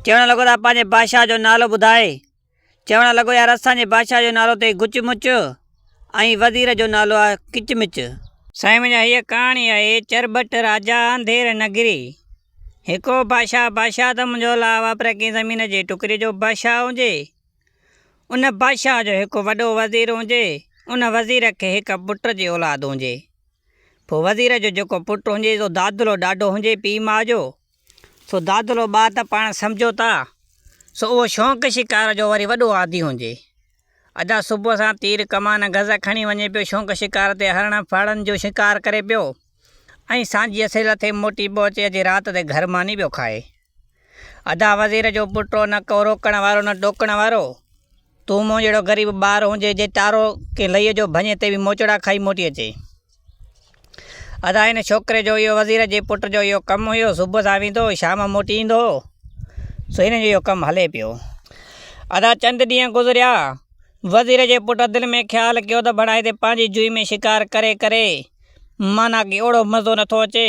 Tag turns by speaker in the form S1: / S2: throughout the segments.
S1: چوڻ لڳو ته پنهنجي بادشاهه جو نالو ٻڌاء. چوڻ لڳو يار اسان جي بادشاهه جو نالو اٿئي گچ مچ ۽ وزير جو نالو آهي ڪچ مچ. سائين منهنجا هيء ڪهاڻي آهي چرٻٽ راجا انڌير نگري. هڪ هو بادشاهه، بادشاهه ته منهنجو الله واپري ڪنهن زمين جي ٽڪري جو بادشاهه هجي. ان بادشاهه جو هڪ وڏو وزير هجي، ان وزير کي هڪ پٽ جي اولاد هجي. پوء وزير جو جيڪو پٽ هجي سو دادلو ڏاڍو هجي پيء ماء جو. سو دادلو ٻار ته پاڻ سمجهو ٿا، سو اهو شونق شڪار جو وري وڏو عادي هجي. ادا صبح سان تير ڪمان گز کڻي وڃي پيو شونق شڪار تي هرڻ ڦاڙن جو شڪار ڪري پيو ۽ سانجهيء سيل ٿي موٽي پيو اچي اچي رات تي گهر ماني پيو کائي. ادا وزير جو پٽ نه ڪو روڪڻ وارو نه ٽوڪڻ وارو. تون مون جهڙو غريب ٻار هجي جي ٽارو ڪنهن لئيء جو ڀڃي تي به موچڙا کائي موٽي اچي. ادا هن ڇوڪري جو اهو وزير جي پٽ جو اهو ڪم هيو، صبح سان ويندو هو، شام موٽي ايندو هو، سو هن جو اهو ڪم هلي پيو. ادا چند ڏينهن گذريا، وزير جي پٽ دل ۾ خيال ڪيو ته ڀلا هتي پنهنجي جوئي ۾ شڪار ڪري ڪري معنيٰ ڪي اوڙو مزو نٿو اچي،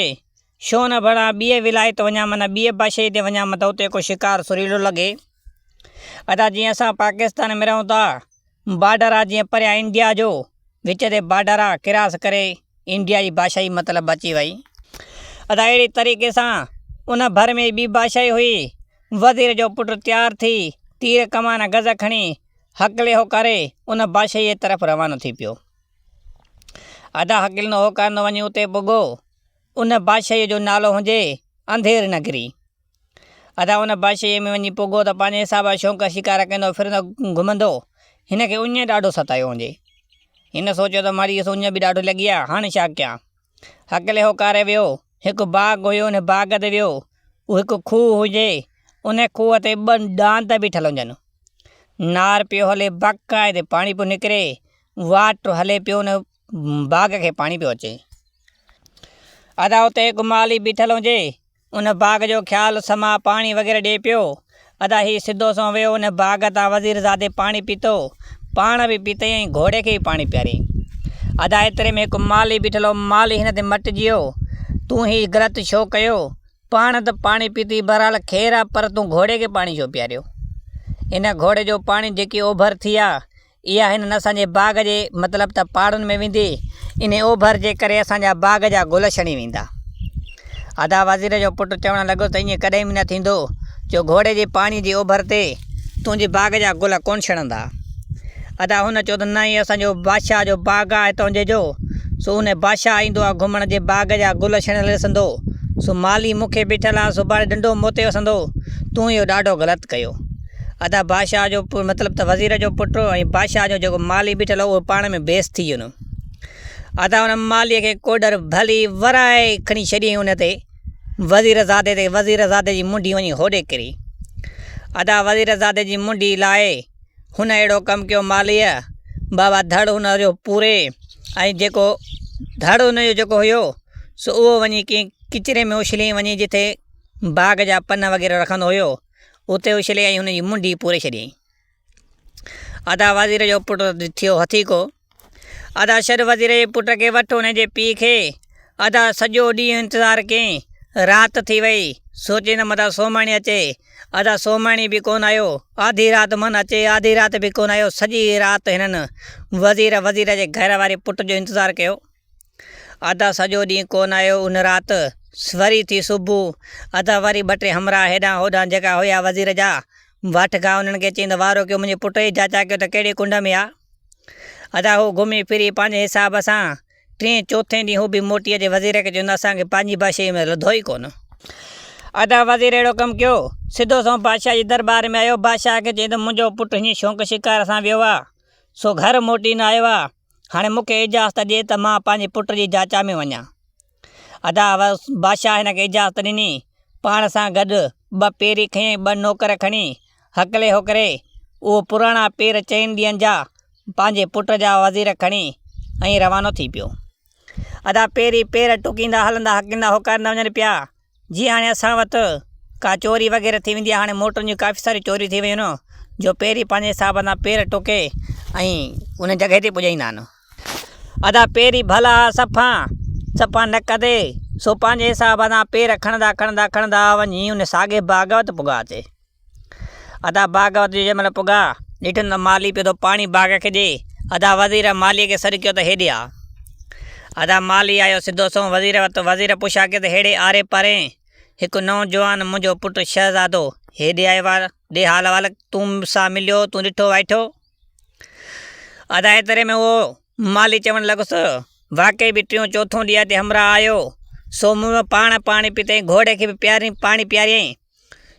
S1: ڇو نه ڀلا ٻيء ولايت وڃان معنيٰ ٻيء بادشاهي تي وڃان متان اتي ڪو شڪار سريلو لڳي. ادا جيئن اسان پاڪستان ۾ رهون ٿا، بارڊر آ جيئن پريان انڊيا جو، وچ تي بارڊر آ ڪراس ڪري انڊيا جي بادشاهي مطلب اچي وئي. ادا اهڙي طريقي سان ان ڀر ۾ ٻي بادشاهي هئي. وزير جو پٽ تيار ٿي تير ڪمان گز کڻي هڪلي هوڪاري ان بادشاهي جي طرف روانو ٿي پيو. ادا هڪلندو هوڪارندو وڃي اتي پڳو. ان بادشاهيء جو نالو هجي انڌير نگري. ادا ان بادشاهيء ۾ وڃي پڳو ته پنهنجي حساب سان شونق شڪار ڪندو ڦرندو گهمندو. هن کي اڃ ڏاڍو ستايو هجي. هن سوچيو ته مڙيس اڃ به ڏاڍو لڳي آ، هاڻي ڇا ڪيان؟ هڪلي هوڪاري ويو. هڪ باغ هيو، ان باغ تي ويو. اهو هڪ کوهه هجي. ان کوهه تي ٻه ڏاند بيٺل هجن. نار پيو هلي، باقاعدي پاڻي پيو نڪري. واٽ هلي پيو، ان باغ کي پاڻي پيو اچي. ادا اتي هڪ مالهي بيٺل هجي، ان باغ جو خيال سما پاڻي وغيره ڏئي پيو. ادا هي سڌو سنئون ويو ان باغ تان وزير زادي پاڻي پيتو، پاڻ به پيتائين ۽ گهوڙي کي به پاڻي پياريائين. ادا ايتري ۾ هڪ مالهي بيٺل هو، مالهي هن تي مٽجي ويو، تون هي غلط ڇو ڪيو؟ پاڻ ته پاڻي پيتئي بهرحال خير آ پر تون گهوڙي کي پاڻي ڇو پياريو؟ ان گهوڙي جو پاڻي جيڪي اوڀر ٿي آ، اها هنن اسان جي باغ جي مطلب ته پاڙن ۾ ويندي، انهي اوڀر جي ڪري اسان جا باغ جا گل ڇڻي ويندا. ادا وزير جو پٽ چوڻ لڳو ته ائين ڪڏهن به نه ٿيندو جو گهوڙي جي پاڻي جي اوڀر تي تنهنجي باغ جا گل ڪونه ڇڻندا. ادا هن چيو ته نه هي اسان جو بادشاهه جو باغ آهي تنهنجي جو، سو انهي بادشاهه ايندو آهي گهمڻ جي باغ جا گل ڇڻيل ڏسندو، سو مالهي مون کي بيٺل آهي سڀاڻي ڏنڊو مون تي وسندو، تون اهو ڏاڍو غلط ڪيو. ادا بادشاهه جو مطلب ته وزير جو پٽ ۽ بادشاهه جو جيڪو مالهي بيٺل هو اهو پاڻ ۾ بيس ٿي ويو. ادا ان مالهيء کي ڪوڏر ڀلي ورائي کڻي ڇڏيائين ان تي وزير زادي تي وزير زادي جي منڍي وڃي هوڏي ڪري. ادا وزير زادي جي منڍي لاهي هن اهڙو ڪم ڪيو مالهيء بابا ڌڙ هن جو پوري ۽ جيڪو ڌڙ هن جو جيڪو هيو سو اهو وڃي ڪنهن ڪچري ۾ اڇليائين وڃي جتي باغ جا پن وغيره رکندو هيو. اتي اڇلي ۽ هن جي منڍي پوري ڇڏيائين. ادا وزير جو پٽ ٿيو هٿيڪو. ادا ڇڏ وزير جي پٽ کي وٺ هن جي پيء کي. ادا سڄو ڏينهن انتظار ڪيائين. رات ٿي وئي. سوچين ته متان سومهڻي اچي. ادا سومهڻي به ڪونه آيو. آڌي رات من اچي آڌي رات به ڪونه آيو. سڄي رات هنن وزير وزير جي گهر واري پٽ جو انتظار ڪيو. ادا سڄو ڏينهن ڪونه آيو ان رات وري ٿي صبح ادا وري ٻه ٽي همراهه هيڏانهن هوڏانهن جيڪا هيا وزير جا واٺ کان انهن کي چيائين ته وارو ڪيو منهنجي پٽ جي چاچا ڪيو ته ڪهڙي ڪنڊ ۾ آ ادا هو گهمي ڦري پنهنجي حساب سان ٽئين چوٿين ڏينهن هو به موٽي اچي وزير کي چيو ته اسان کي پنهنجي بادشاهي ۾ لڌو ئي ڪونه ادا وزير اهڙو ڪم ڪيو سڌو سنئون بادشاهه جي درٻار ۾ آيو بادشاهه کي چيائين ته منهنجو پٽ هيئن شونق شڪار سان ويو آ سو گهر موٽي نه آيو آ هاڻي مون کي اجازت ڏي ته مان پنهنجي پٽ جي جاچا ۾ وڃان. ادا بادشاهه هن کي اجازت ڏني. پاڻ سان گڏ ٻه پيري کنيائين، ٻه نوڪر کڻي، هڪلي هوڪري، اهو پراڻا پير چئن ڏينهن جا پنهنجي پٽ جا وزير کڻي ۽ روانو ٿي پيو. ادا پيري پير ٽڪيندا هلندا هڪيندا هوڪاريندا وڃن پيا. جيئن هاڻي اسان وٽ ڪا چوري وغيره ٿي ويندي آهي هاڻي موٽرن جون ڪافي ساريون چوريون ٿي ويون آهن جو پيري پنهنجي حساب سان پير ٽوڪي ۽ ان جڳهه تي پڄائيندا آهن ادا پيري ڀلا صفا صفا نڪ تي سو پنهنجي حساب سان پير کڻندا کڻندا کڻندا وڃي ان ساڳي باغ وٽ پڳا اچي. ادا باغ وٽ جنهن مهل پڳا، ڏٺن ته مالهي پيو ٿو پاڻي باغ کي ڏي. ادا وزير مالهيء کي سڏ ڪيو ته هيڏي آ. ادا مالهي آيو سڌو سنئون وزير وٽ. وزير پڇا ڪئي ته هيڏي آري پرين هڪ نوجوان منهنجو پٽ شهزادو هيڏي آيو آ، ڏي حال احوال، تون سان مليو، تون ڏٺو وائٺو؟ ادا ايتري ۾ اهو مالهي چوڻ لڳس، واقعي به ٽيون چوٿون ڏينهن تي همراهه آيو، سو مون پاڻ پاڻي پيتائين، گهوڙي کي به پاڻي پياريائين.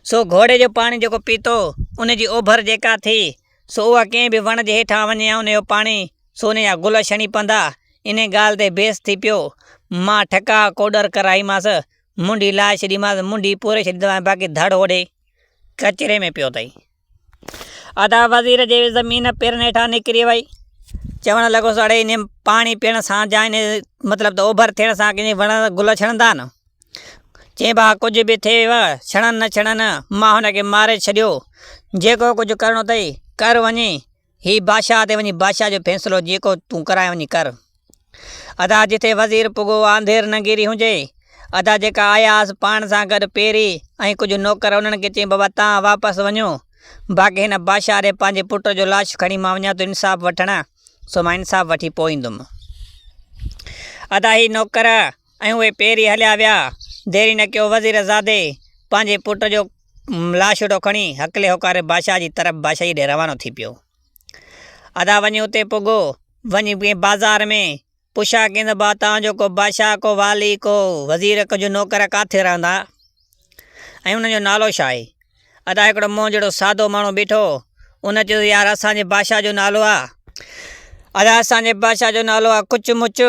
S1: سو گهوڙي جو پاڻي جيڪو پيتو، ان جي اوڀر جيڪا ٿي، سو اها ڪنهن به وڻ جي هيٺان وڃي ۽ ان جو پاڻي، سو ان جا گل ڇڻي پوندا. انهيء ڳالهه تي بيس ٿي پيو. مان ٺڪاء ڪوڏر ڪرائيمانس، منڍي لاهي ڇڏيمانس، منڍي پوري ڇڏيندومانس، باقي ڌڙ هوڏي ڪچري ۾ پيو اٿئي. ادا وزير جي زمين پيرن هيٺان نڪري وئي. چوڻ لڳس، اڙي انهيء پاڻي پيئڻ سان جا انهيء مطلب ته اوڀر ٿيڻ سان ڪنهن جي وڻ گل ڇڻندا نه؟ چيائين، ڀاء ڪجهه به ٿئي ڇڻن نه ڇڻن، مان هن کي ماري ڇڏيو. جيڪو ڪجهه ڪرڻو اٿئي، ڪر وڃي. هي بادشاهه تي وڃي بادشاهه جو فيصلو جيڪو تون ڪرائين وڃي ڪر. ادا جٿي وزير پڳو آنڌير ننگيري هجي. ادا جيڪا آياس پاڻ سان گڏ پيري ۽ ڪجهه نوڪر انهن کي چيائين بابا تان واپس وڃو باقي هن بادشاهه ڏي پنهنجي پٽ جو لاش کڻي مان وڃان ٿو انصاف وٺڻ سو مان انصاف وٺي پوء ايندم. ادا هي نوڪر ۽ اهي پيري هليا ويا. دير ئي نه ڪيو وزير زادي پنهنجي پٽ جو لاشڙو کڻي هڪلي هوڪاري بادشاهه جي طرف بادشاهيء ڏي روانو ٿي پيو. ادا وڃي اتي پڳو، وڃي ڪنهن بازار ۾ پڇا ڪيائين ته ڀاء توهان جو ڪو بادشاهه، ڪو والي، ڪو وزير، ڪجهه نوڪر ڪاٿي رهندا ۽ انهن جو نالو ڇا آهي؟ ادا هڪڙو مون جهڙو سادو ماڻهو بيٺو هو، ان چيو ته يار اسان جي بادشاهه جو نالو آ، ادا اسان جي بادشاهه جو نالو آ ڪچ مچ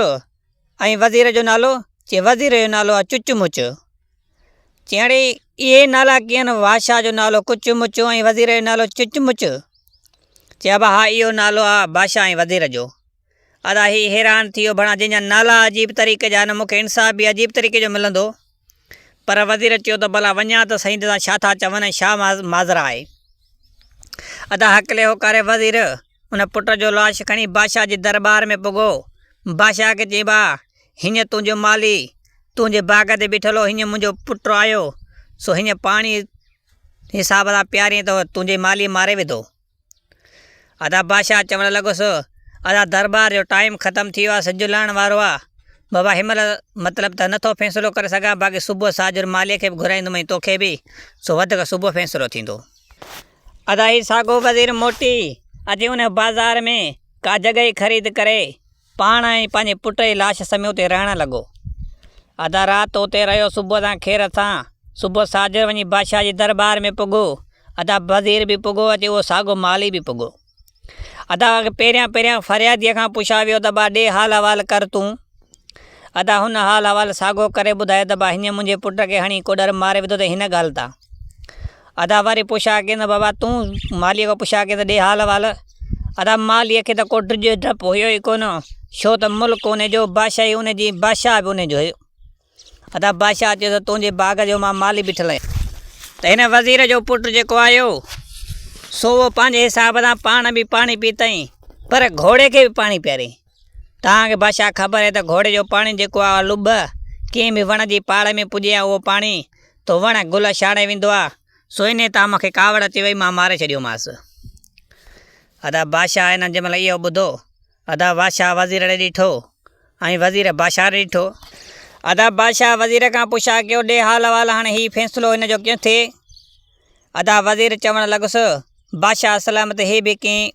S1: ۽ وزير جو نالو؟ چي وزير جو نالو آ چچ مچ. چي اڙي اهي نالا ڪيئن بادشاهه جو نالو ڪچ مچ ۽ وزير جو نالو چچ مچ. چي ابا ها اهو نالو آ بادشاهه ۽ وزير جو. ادا هي حيران ٿي ويو ڀڻا جنهن جا نالا عجيب طريقي جا آهن مون کي انصاف به عجيب طريقي جو ملندو. پر وزير چيو ته ڀلا وڃان ته سهي ڏسان ڇا ٿا چون ۽ ڇا ماجرا آهي. ادا هڪلي هوڪاري وزير ان پٽ جو لاش کڻي بادشاهه جي درٻار ۾ پڳو. بادشاهه کي چيائين ڀاء هينئر تنهنجو مالهي تنهنجي باغ تي بيٺل هو، هينئر منهنجو پٽ آيو، سو هينئر پاڻي حساب سان پيارين ته تنهنجي مالهيء ماري وڌو. ادا بادشاهه چوڻ لڳس، ادا درٻار جو ٽائيم ختم ٿي ويو آهي، سج لهڻ وارو آهي، بابا هن مهل مطلب ته نٿو فيصلو ڪري سگهان، باقي صبح ساجهر مالهيء کي به گهرائيندم ۽ توکي به، سو وڌيڪ صبح فيصلو ٿيندو. ادا هي ساڳو وزير موٽي اچي ان بازار ۾ ڪا جڳهه خريد ڪري پاڻ ۽ پنهنجي پٽ جي لاش سمي اتي رهڻ لڳو. ادا رات اتي رهيو صبح سان خير سان صبح ساجهر وڃي بادشاهه جي درٻار ۾ پڳو. ادا وزير به پڳو اچي اهو ساڳو مالهي به پڳو. ادا پهريان پهريان فرياديء کان پڇا ويو ته با ڏي حال احوال ڪر تون. ادا هن حال احوال ساڳو ڪري ٻڌايو ته با هينئن منهنجي پٽ کي هڻي ڪوڏر ماري وڌو ته هن ڳالهه تان. ادا وري پڇا ڪين ته بابا تون مالهيء کان پڇا ڪين ته ڏي حال احوال. ادا مالهيء کي ته ڪو ڊڄ ڊپ هيو ئي ڪونه، ڇو ته ملڪ ان جو، بادشاهي ان جي، بادشاهه به ان جو هيو. ادا بادشاهه چيو ته تنهنجي باغ جو مان مالهي بيٺل آهيان. ته هن وزير جو پٽ جيڪو آيو، سو اهو پنهنجي حساب سان پاڻ به پاڻي پيتائين، پر گهوڙي کي به پاڻي پياريائين. توهان کي بادشاهه خبر آهي ته گهوڙي جو پاڻي جيڪو آهي لٻ، ڪنهن به وڻ جي پاڙ ۾ پڄي آهي اهو پاڻي ته وڻ گل ڇاڻي ويندو آهي، سو انهيء تان مون کي ڪاوڙ اچي وئي، مان ماري ڇڏيومانس. ادا بادشاهه هن جنهن مهل اهو ٻڌو، ادا بادشاهه وزير ڏي ڏٺو ۽ وزير بادشاهه ڏي ڏٺو. ادا بادشاهه وزير کان پڇا ڪيو، ڏي حال احوال هاڻي هي فيصلو هن جو ڪيئن ٿئي؟ ادا وزير چوڻ لڳس، بادشاهه سلامت هي به ڪنهن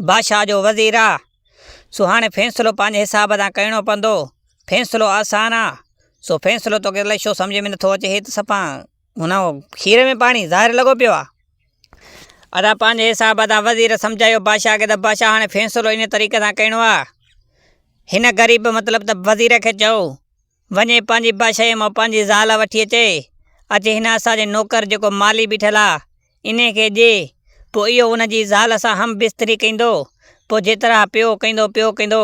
S1: بادشاهه جو وزير آ، سو هاڻي فيصلو پنهنجي حساب سان ڪرڻو پوندو. فيصلو آسان آ، سو فيصلو توکي الائي ڇو سمجهه ۾ نٿو اچي، هي ته صفا هن کير ۾ پاڻي ظاهر لڳو پيو آ. ادا پنهنجي حساب سان وزير سمجهايو بادشاهه کي ته بادشاهه هاڻي فيصلو ان طريقي سان ڪرڻو آ. هن غريب مطلب ته وزير کي چئو وڃي پنهنجي بادشاهيء مان پنهنجي زال وٺي اچي، اچي هن اسان جي نوڪر جيڪو مالهي بيٺل آ، انهي کي ڏي، پوء اهو ان جي زال سان هم بستري ڪندو، پوء جيترا پيو ڪندو پيو ڪندو،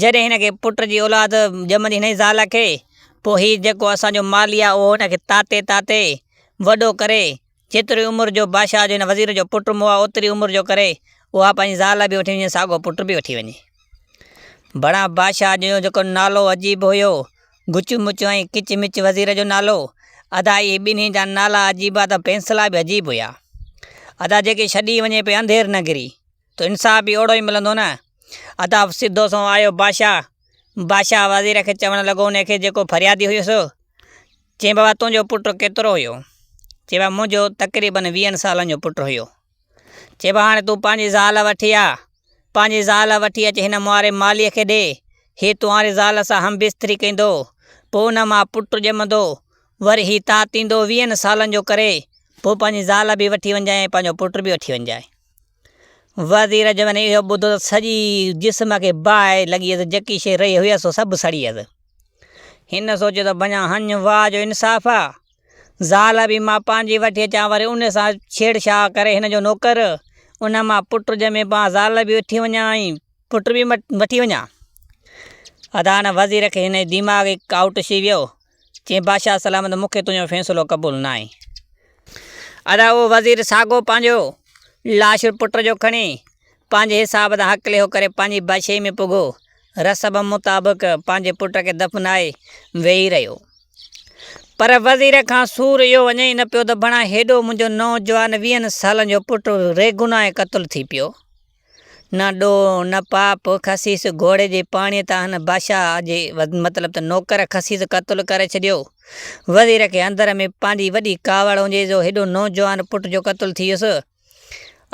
S1: جڏهن هن کي پٽ جي اولاد ڄمندي هن جي زال کي، پوء هي جيڪو اسان جو مالهي آ، اهو هن کي تاتي تاتي وڏو ڪري، جيتري عمر جو بادشاهه جو هن وزير جو پٽ مئو آ، اوتري عمر جو ڪري، اها پنهنجي زال به وٺي وڃي، ساڳو پٽ به وٺي وڃي. بڻا بادشاهه جو جيڪو نالو عجيب هيو، گچ مچ ۽ ڪچ مچ وزير جو نالو، ادا اهي ٻنهي جا نالا عجيب ها ته فيصلا به عجيب هيا. ادا جيڪي ڇڏي وڃي پئي انڌير نگري ته انصاف به اوڙو ئي ملندو نه. ادا سڌو سنئون آيو بادشاهه. بادشاهه وزير کي چوڻ لڳو انهي کي جيڪو فريادي هيس. چيائين بابا تنهنجو پٽ ڪيترو هيو؟ چيائين بابا منهنجو تقريبن ويهن سالن جو پٽ هيو. چيائين بابا هاڻي تون پنهنجي زال وٺي آ. پنهنجي زال وٺي اچ هن مئاري مالهيء کي ڏي. هي تنهاري زال سان هم بستري ڪندو. پوء ان مان پٽ ڄمندو. وري هي تاتيندو ويهن سالن جو ڪري. پوء پنهنجي زال به وٺي وڃجانء ۽ پنهنجو پٽ به وٺي وڃجانء. وزير جڏهن اهو ٻڌو ته سڄي جسم کي باهه لڳي ويس، جيڪي شيء رهي هيس سو سڀ سڙي ويس. هن سوچيو ته ڀڃان هنڃ واهه جو انصاف آ. زال به مان پنهنجي وٺي اچان وري ان سان ڇيڙ ڇاڙ ڪري هن جو نوڪر، ان مان پٽ ڄمي مان زال به وٺي وڃان ۽ پٽ به وٺي وڃان. ادا هن وزير کي هن جي دماغ آئوٽ ٿي ويو. چيائين بادشاهه سلامت مون کي تنهنجو فيصلو قبول ناهي. ادا اهو وزير ساڳو پنهنجو لاش پٽ جو کڻي پنهنجي حساب تان هڪلي هو ڪري پنهنجي بادشاهي ۾ پڳو. رسم مطابق پنهنجي پٽ کي دفنائي ويهي رهيو. پر وزير کان سور اهو وڃي ئي نه پيو ته ڀڻا هيڏو منهنجو نوجوان ويهن سالن جو پٽ ريگناهه قتل ٿي پيو. نه ڏوهه نه پاپ، خسيس گهوڙي جي پاڻيء تان هن بادشاهه جي مطلب ته نوڪر خسيس قتل ڪري ڇڏيو. وزير کي اندر ۾ پنهنجي وڏي ڪاوڙ هجي جو هيڏو نوجوان پٽ جو قتل ٿي ويس.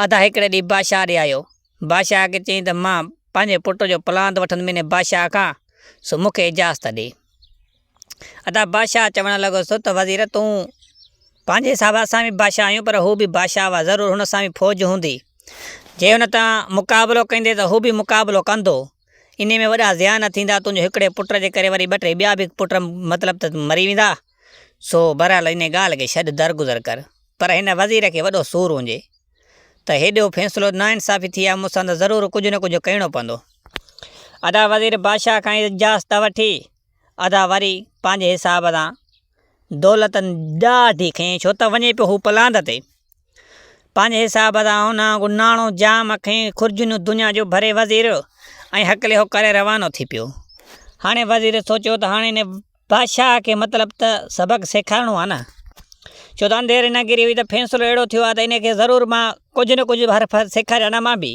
S1: ادا هڪڙي ڏينهن بادشاهه ڏي آيو. بادشاهه کي چيائين ته مان پنهنجي پٽ جو پلاند وٺندم انهي بادشاهه کان، سو مون کي اجازت ڏي. ادا بادشاهه چوڻ لڳس ته وزير تون پنهنجي حساب سان اسان به بادشاهه آهيون پر هو به بادشاهه هئا ضرور هن سان به فوج هوندي جي هن تان مقابلو ڪندي ته هو به مقابلو ڪندو انهي ۾ وڏا زيان ٿيندا تنهنجو هڪڙي پٽ جي ڪري وري ٻه ٽي ٻيا به پٽ مطلب ته مري ويندا سو بهرحال انهي ڳالهه کي ڇڏ درگذر ڪر پر هن وزير کي وڏو سور هجي ته هيڏو فيصلو ناانصافي ٿي آهي مون سان ته ضرور ڪجهه نه ڪجهه ڪرڻو پوندو ادا وزير بادشاهه کان اجازت وٺي ادا وري پنهنجي حساب سان دولت ڏاڍي کنئي ڇو ته وڃي پيو هو پلاند تي. پنهنجي حساب سان هن ناڻو جام کنئي خرجنيون دنيا جو ڀري وزير ۽ هڪلي هوڪاري روانو ٿي پيو. هاڻي وزير سوچيو ته هاڻي هن بادشاهه کي مطلب ته سبق سيکارڻو آهي نه. ڇو ته انڌيري نگري هئي ته فيصلو اهڙو ٿيو آهي ته ان کي ضرور مان ڪجهه نه ڪجهه حرف سيکاريان نه مان به.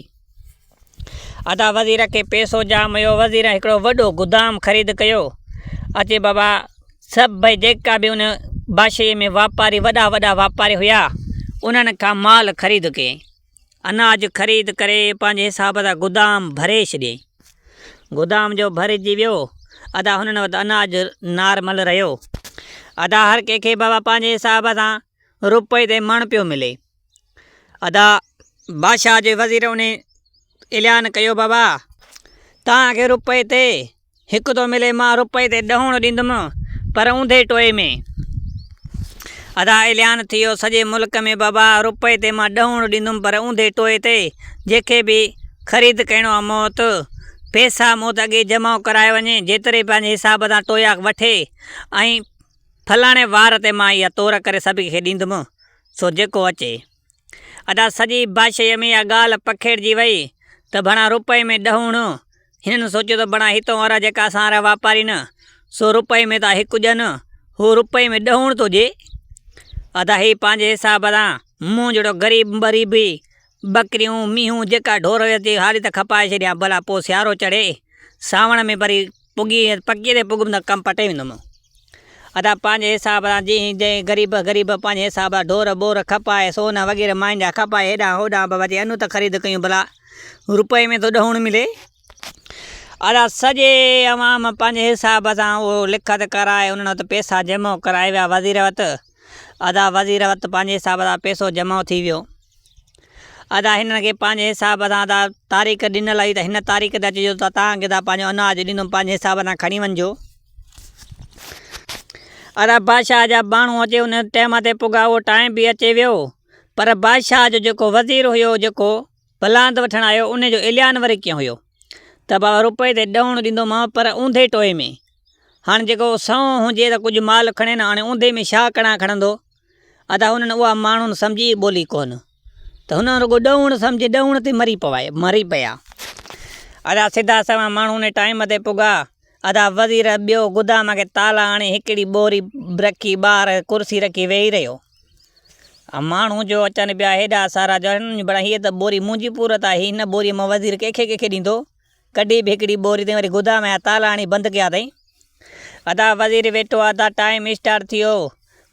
S1: ادا وزير کي پئسو جام هيو، وزير هڪڙو وڏو گدام خريد ڪيو. اچي بابا سڀئي جيڪا به ان بادشاهيء ۾ واپاري وڏا وڏا واپاري هيا، انهن کان مال خريد ڪيائين. اناج خريد ڪري پنهنجي حساب سان گدام ڀري ڇڏيائين. گدام جو ڀرجي ويو، ادا هنن وٽ اناج نارمل رهيو. ادا هر ڪنهن کي بابا پنهنجي حساب سان روپئي تي مڻ پيو ملي. ادا بادشاهه جي وزير انهي اعلان ڪيو بابا توهان کي روپئي تي هڪ ٿو ملي مان روپئي تي ڏهوڻو ڏيندم پر اونڌي ٽوئي ۾. ادا اعلان ٿي ويو سڄي ملڪ ۾ بابا روپئي تي مان ڏهوڻو ڏيندم پر اونڌي ٽوئي تي جنهن کي به خريد ڪرڻو آ موت پئسا موت اڳي جمع ڪرائي وڃي جيتري پنهنجي حساب سان ٽويا وٺي ۽ فلاڻي وار تي مان اها تور ڪري سڀ کي ڏيندم، سو جيڪو اچي. ادا سڄي بادشاهيء ۾ اها ڳالهه پکيڙجي وئي ته ڀڻا روپئي ۾ ڏهوڻ. هنن سوچيو ته ڀڻا هتون وارا جيڪا اسان وارا واپاري نه، سو روپئي ۾ ٿا هڪ ڏين، هو روپئي ۾ ڏهوڻ ٿو ڏئي. ادا هي پنهنجي حساب سان مون جهڙو غريب ٻريبي، ٻڪريون، مينهون جيڪا ڍور هيس چي هاري ته کپائي ڇڏيان، ڀلا پوء سيارو چڙهي، سانوڻ ۾ وري پڳي پڪي تي پڳم ته ڪم پٽي ويندم. ادا پنهنجي حساب سان جنهن جنهن غريب غريب پنهنجي حساب سان ڍور ٻور کپائي سون وغيره ماين جا کپائي هيڏانهن هوڏانهن بابا چي انو ته خريد ڪيون ڀلا روپئي ۾ ٿو ڏهوڻ ملي. ادا سڄي عوام پنهنجي حساب سان اهو لکت ڪرائي انهن وٽ پئسا جمع ڪرائي ويا وزير وٽ. ادا وزير وٽ پنهنجي حساب سان پئسو جمع ٿي ويو. ادا هنن کي پنهنجي حساب سان ادا تاريخ ڏنل هئي ته هن تاريخ تي اچجو ته توهان کي پنهنجو اناج ڏيندم پنهنجي حساب سان کڻي وڃجو. ادا بادشاهه جا ماڻهو اچي ان ٽيم تي پڳا اهو ٽائيم به اچي ويو پر بادشاهه جو جيڪو وزير هيو جيڪو پلاند وٺڻ آيو ان جو اعلان وري ڪيئن هيو ته بابا روپئي تي ڏهوڻ ڏيندومانء پر اونڌي ٽوئي ۾ هاڻي جيڪو سنئون هجي ته ڪجهه مال کڻي نه هاڻي اونڌي ۾ ڇا ڪڻا کڻندو. ادا هنن اها ماڻهن سمجهي ئي ٻولي ڪونه ته هنن رڳو ڏهوڻ سمجهي ڏهوڻ تي مري پوائي مري پيا. ادا سڌا سنوان ماڻهو ان ٽائيم تي پڳا. ادا وزير ٻيو گدام کي تالا هڻي هڪڙي ٻوري رکي ٻاهر ڪرسي رکي ويهي رهيو. ماڻهو جو اچن پيا هيڏا سارا جو بڻا هيء ته ٻوري منهنجي پورت آهي، هن ٻوريء مان وزير ڪنهن کي ڪنهن کي ڏيندو؟ ڪڍي به هڪڙي ٻوري اٿئي وري گدام جا تالا هڻي بند ڪيا اٿئي. ادا وزير ويٺو آ ادا ٽائيم اسٽارٽ ٿي ويو.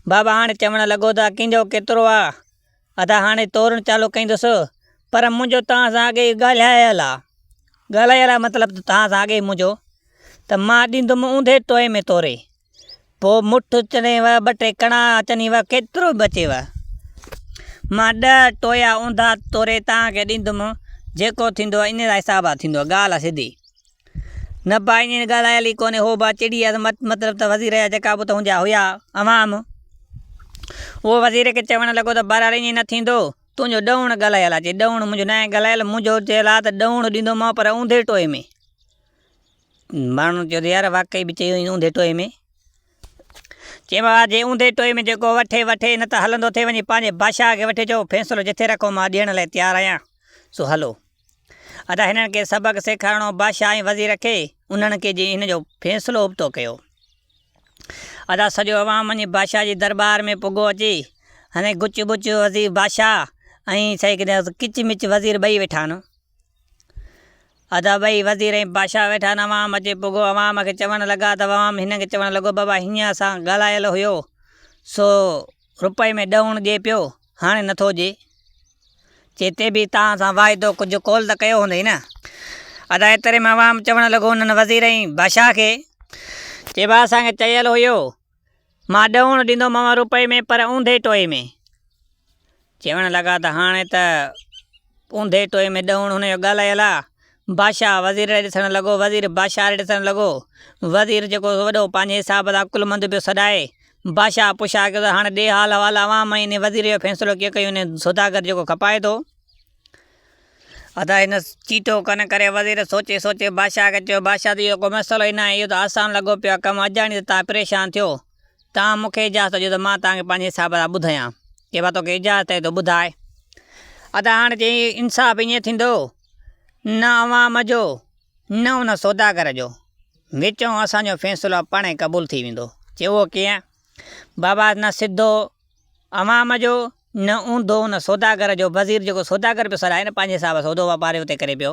S1: بابا هاڻي چوڻ لڳو ته ڪنهن جو ڪيترو آ. ادا هاڻي تورڻ چالو ڪندس پر منهنجو توهان سان اڳي ئي ڳالهايل آ. ڳالهايل آ مطلب ته توهان سان اڳي ئي منهنجو ته مان ڏيندم اونڌي ٽوئي ۾ توري. پوء مٺ چڻيو، ٻه ٽي ڪڻا چڻيو، ڪيترو به اچيو. مان ڏهه ٽويا اونڌا توري توهان کي ڏيندم، جيڪو ٿيندو ان حساب سان ٿيندو. ڳالهه آ سڌي. نه با ائين ڳالهايل ئي ڪونهي. هو با چڙي ويا مطلب ته وزير جا جيڪا به اتي هوندا هيا عوام، اهو وزير کي چوڻ لڳو ته بهرحال ائين نه ٿيندو، تنهنجو ڏهوڻ ڳالهايل آ. چي ڏهوڻ منهنجو ناهي ڳالهايل، منهنجو چيل آ ته ڏهوڻ ڏيندومانء پر اونڌي ٽوئي ۾. ماڻهن چيو ته يار واقعي به چيو ائين اونڌي ٽوئي ۾. چيم ها جي اونڌي ٽوئي ۾ جيڪو وٺي وٺي نه ته هلندو ٿي وڃي پنهنجي بادشاهه کي وٺي چئو فيصلو جٿي رکو مان ڏيڻ لاء تيار آهيان سو هلو. ادا هنن کي سبق سيکارڻو بادشاهه ۽ وزير کي انهن کي جي هن جو فيصلو ابتو ڪيو. ادا سڄو عوام وڃي بادشاهه جي درٻار ۾ پڳو اچي هني گچ ٻچ وزير بادشاهه ۽ سائين ڪچ مچ وزير ٻئي ويٺا آهن. ادا ٻئي وزير ۽ بادشاهه ويٺا آهن. عوام اچي پڳو. عوام کي چوڻ لڳا ته عوام هن کي چوڻ لڳو بابا هينئن اسان ڳالهايل هيو سو روپئي ۾ ڏهوڻ ڏئي پيو هاڻي نٿو ڏئي. چي تي به توهان سان واعدو ڪجهه قول ته ڪيو هوندئي نه. ادا ايتري ۾ عوام چوڻ لڳو انهن وزير ۽ بادشاهه کي. چي با اسان کي چيل هيو مان ڏهوڻ ڏيندومانء روپئي ۾ پر اونڌي ٽوئي ۾. چوڻ لڳا ته هاڻي ته اونڌي ٽوئي ۾ ڏهوڻ هن جو ڳالهايل آ. بادشاهه وزير ڏي ڏسڻ لڳو، وزير بادشاهه ڏي ڏسڻ لڳو. وزير جيڪو وڏو پنهنجي حساب سان عقلمند پيو سڏائي. بادشاهه پڇا ڪيو ته هاڻي ڏي حال احوال عوام ۽ انهي وزير جو فيصلو ڪيئن ڪيو انهي سوداگر جيڪو کپائي ٿو. ادا هن چيٽو ڪن ڪري وزير سوچي سوچي بادشاهه کي چيو، بادشاهه ته اهو ڪو مسئلو ئي ناهي، اهو ته آسان لڳو پيو آ ڪم، اجاڻي ته توهان پريشان ٿيو. توهان مون کي اجازت ڏيو ته مان توهان کي پنهنجي حساب سان ٻڌايان. چي ڀا توکي اجازت آهي ته ٻڌاء. ادا هاڻ چيائين انصاف ائين ٿيندو نه عوام جو نه ان سوداگر جو. وچون اسان جو فيصلو پاڻهي قبول ٿي ويندو. چي اهو ڪيئن؟ بابا نه سڌو عوام جو نه اونڌو ان سوداگر جو وزير جيڪو سوداگر پيو سڏائي نه پنهنجي حساب سان سودو واپار اتي ڪري پيو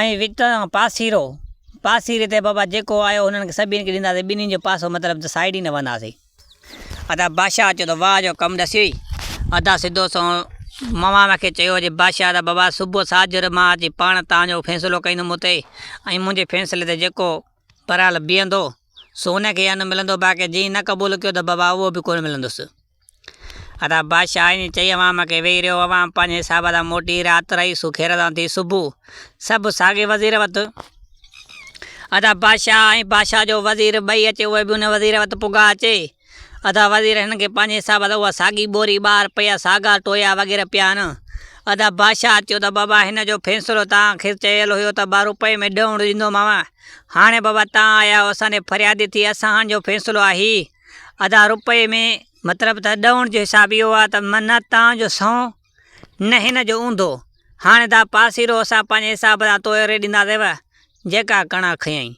S1: ۽ وچان پاسيرو پاسيري تي بابا جيڪو آيو انهن کي سڀني کي ڏينداسين ٻنهي جو پاسو مطلب ته سائيڊ ئي نه وهنداسين. ادا بادشاهه چيو ته واهه جو ڪم ڏسيوئي. ادا سڌو سنئون عوام کي چيو جي بادشاهه ته بابا صبح ساجهر مان اچي پاڻ توهان جو فيصلو ڪندم اتي ۽ منهنجي فيصلي تي جيڪو بهرحال بيهندو سو ان کي ان ملندو باقي جنهن نه قبول ڪيو ته بابا اهو به ڪونه ملندس. ادا بادشاهه ائين چئي عوام کي ويهي رهيو. عوام پنهنجي حساب سان موٽي رات رهي سو خير سان ٿي صبح سڀ ساڳي وزير وٽ. ادا بادشاهه ۽ بادشاهه جو وزير ٻئي اچي اهي به ان وزير وٽ پڳا اچي. ادا وزير هنن کي پنهنجي حساب سان اها ساڳي ٻوري ٻاهر پئي آ ساڳا ٽويا وغيره پيا آهن. ادا بادشاهه چيو ته بابا هن جو فيصلو توهان کي چيل هيو ته ٻه روپئي ۾ ڏهوڻ ڏيندومانء. هاڻي بابا توهان آيا آهيو اسان ڏي فريادي ٿي اسان جو فيصلو آهي. ادا روپئي ۾ مطلب ته ڏهوڻ جو حساب اهو آهي ته نه توهان جو سنئون نه هن جو اونڌو. هاڻي توهان پاسيرو اسان پنهنجي حساب سان توري ڏينداسينو جيڪا ڪڻا کنيائين.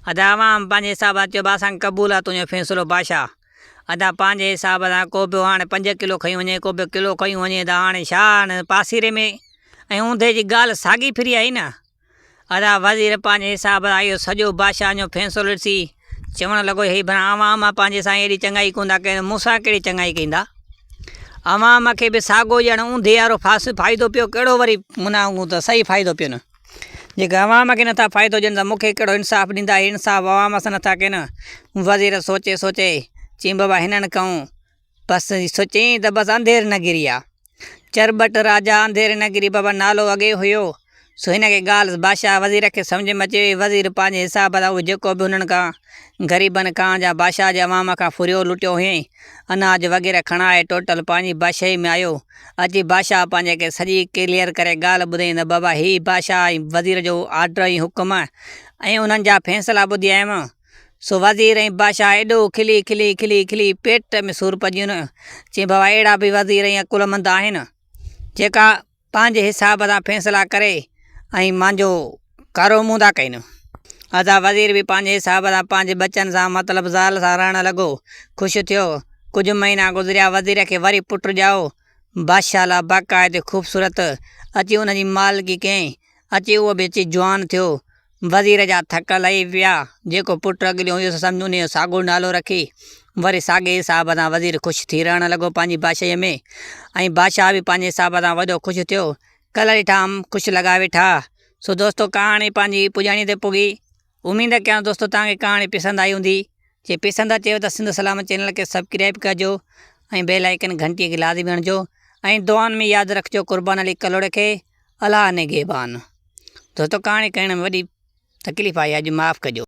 S1: ادا عوام پنهنجي حساب سان چيو اسان کي قبول آهي تنهنجو فيصلو بادشاهه. ادا پنهنجي حساب سان ڪو به هاڻي پنج ڪلو کڻي وڃي ڪو به ڪلو کڻي وڃي ته هاڻي ڇا هاڻي پاسيري ۾ ۽ اونڌي جي ڳالهه ساڳي ڦري آئي نه. ادا وزير پنهنجي حساب سان اهو سڄو بادشاهه جو فيصلو ڏسي چوڻ لڳو هي ڀلا عوام پنهنجي سان ايڏي چڱائي ڪونه ٿا ڪن مون سان ڪهڙي چڱائي ڪندا. عوام کي به ساڳو ڄڻ اونڌي وارو فائدو پيو ڪهڙو وري معنيٰ ته صحيح فائدو پيو نه. جيڪي عوام کي نٿا فائدو ڏين ته مون کي ڪهڙو انصاف ڏيندا، هي انصاف عوام سان نٿا ڪن. وزير سوچي سوچي چيائين بابا هنن کان بس سوچيائين ته بس انڌير نگري آ. چرٻٽ راجا انڌير نگري بابا نالو اڳي هيو سو هن کي ڳالهه بادشاهه وزير کي سمجهه ۾ اچي وئي. وزير پنهنجي حساب سان اهو جيڪو به هنن کان غريبن کان يا بادشاهه جي عوام کان ڦريو لٽيو هئائين اناج وغيره کڻائي ٽوٽل پنهنجي بادشاهي ۾ آيو. اچي بادشاهه پنهنجي کي سڄي ڪليئر ڪري ڳالهه ٻڌائين ته بابا هي بادشاهه ۽ وزير جو آرڊر ۽ حڪم ۽ انهن جا فيصلا ٻڌي آيم. سو وزير ۽ بادشاهه ايڏو کلي کلي کلي کلي پيٽ ۾ سور پئجي وين. چيائين بابا اهڙا به وزير ۽ عقلمند آهن جيڪا پنهنجي حساب سان فيصلا ڪري ۽ مانجو ڪارو منهن ٿا ڪين. ادا وزير به پنهنجي حساب سان پنهنجي ٻچن سان مطلب زال سان رهڻ لڳو. خوش ٿيو. ڪجهه مهينا گذريا، وزير کي وري پٽ ڄائو. بادشاهه لاء باقاعدي خوبصورت، اچي ان جي مالڪي ڪيائين. اچي اهو به اچي جوان ٿيو. وزير جا ٿڪ لهي ويا. جيڪو پٽ اڳليون هيس سمجهه انهيء جو ساڳو نالو رکي. وري ساڳئي حساب سان وزير خوش ٿي رهڻ لڳو پنهنجي بادشاهيء ۾، ۽ بادشاهه به پنهنجي حساب سان وڏو خوش ٿيو. ڪلهه ڏٺا هم خوش لڳا ويٺا. سو دوستو ڪهاڻي پنهنجي پڄاڻيء تي پڳي. اميد ڪيان ٿو دوستو توهان کي ڪهاڻي پسند آئي هوندي. جي پسند اچيو ته سنڌ سلامت چينل کي سبڪرائيب ڪجو ۽ بيل آئيڪن گهنٽي کي لازمي هڻجو ۽ دعائن ۾ ياد رکجو قربان علي ڪلهوڙي کي الله نگهبان. دوستو ڪهاڻي ڪهڻ ۾ وڏي تڪليف آئي اڄ معاف ڪجو.